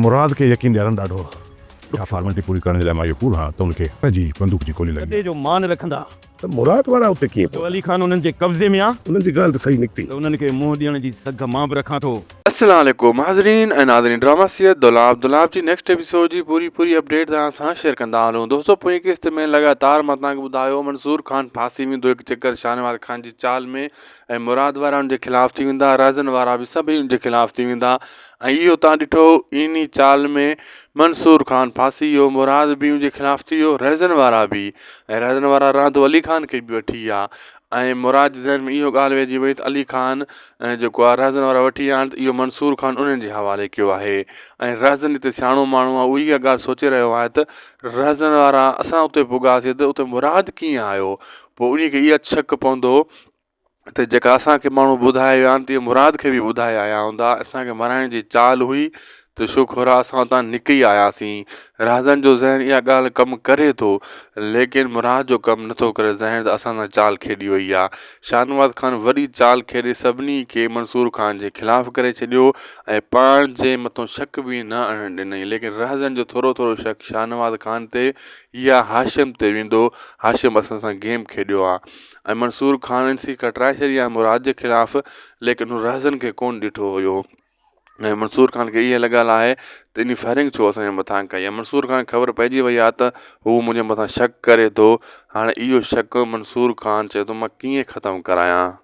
مراد کي يقين ڏيارڻ ڏاڍو ڏکيو. فارملٽي پوري ڪرڻ جي لاء مان اهو ڪوڙ هڻان ته ان کي پنهنجي بندوق جي گولي لڳي. گدي جو مان رکندا. ته مراد وارا اتي ڪيئن جو پهتا؟ علي خان انهن جي قبضي ۾ آ. انهن جي ڳالهه ته صحيح نڪتي. ته انهن کي منهن ڏيڻ جي سگهه مان به رکان ٿو. السلام عليڪم حاضرين ۽ ناظرين ڊراما سيريل دولاب دولاب جي نيڪسٽ ايپيسوڊ جي پوري پوري اپڊيٽ توهان سان شيئر ڪندا هلون دوستو پوئين قسط ۾ لڳاتار مان توهان کي ٻڌايو منصور خان ڦاسي ويندو هڪ چڪر شاهنواز خان جي چال ۾ ۽ مراد وارا ان جي خلاف ٿي ويندا رازن وارا به سڀئي ان جي خلاف ٿي ويندا ۽ اهو توهان ڏٺو انهي چال ۾ منصور خان ڦاسي ويو مراد به ان جي خلاف ٿي ويو رهزن وارا به ۽ رهزن وارا راندو علي خان کي به وٺي ويا ۽ مراد جي ذهن ۾ اهو ڳالهه ويهجي وئي ته علي خان جيڪو آهي رهزن وارا وٺي ويا آهن ته اهو منصور خان انهن جي حوالي ڪيو آهي ۽ رهزن هتي سياڻو ماڻهو آهي اهو اها ڳالهه سوچي رهيو آهي ته رهزن وارا اسان اتي پڳاسي ته اتي مراد ڪيئن آيو پوء انهي کي اها شڪ پوندو ته جيڪا اسان کي ماڻهو ٻڌائي ويا آهن تيئن مراد کي به ٻڌائي آيا هوندا اسان کي مارائڻ جي چال هئي ته شڪر آ اسان اتان نڪري آياسين. رازن جو ذهن اها ڳالهه ڪم ڪري ٿو، ليڪن مراد جو ڪم نٿو ڪري ذهن ته اسان سان چال کيڏي وئي آ. شاهنواز خان وڏي چال کيڏي سڀني کي منصور خان جي خلاف ڪري ڇڏيو ۽ پاڻ جي مٿو شڪ به نه اڻڻ ڏنائين ليڪن رازن جو ٿورو ٿورو شڪ شاهنواز خان تي يا هاشم تي ويندو هاشم اسان سان گيم کيڏيو آ ۽ منصور خان انسي کٽرائي ڇڏي آ مراد جي خلاف ليڪن هن رازن کي ڪونه ڏٺو هيو. ۽ منصور خان کي اها لڳل آهي ته انهي فائرنگ ڇو اسان جي مٿان ڪئي آهي منصور خان کي خبر پئجي وئي آهي ته هو منهنجي مٿان شڪ ڪري ٿو هاڻي اهو شڪ منصور خان چئي ٿو مان ڪيئن ختم ڪرايان.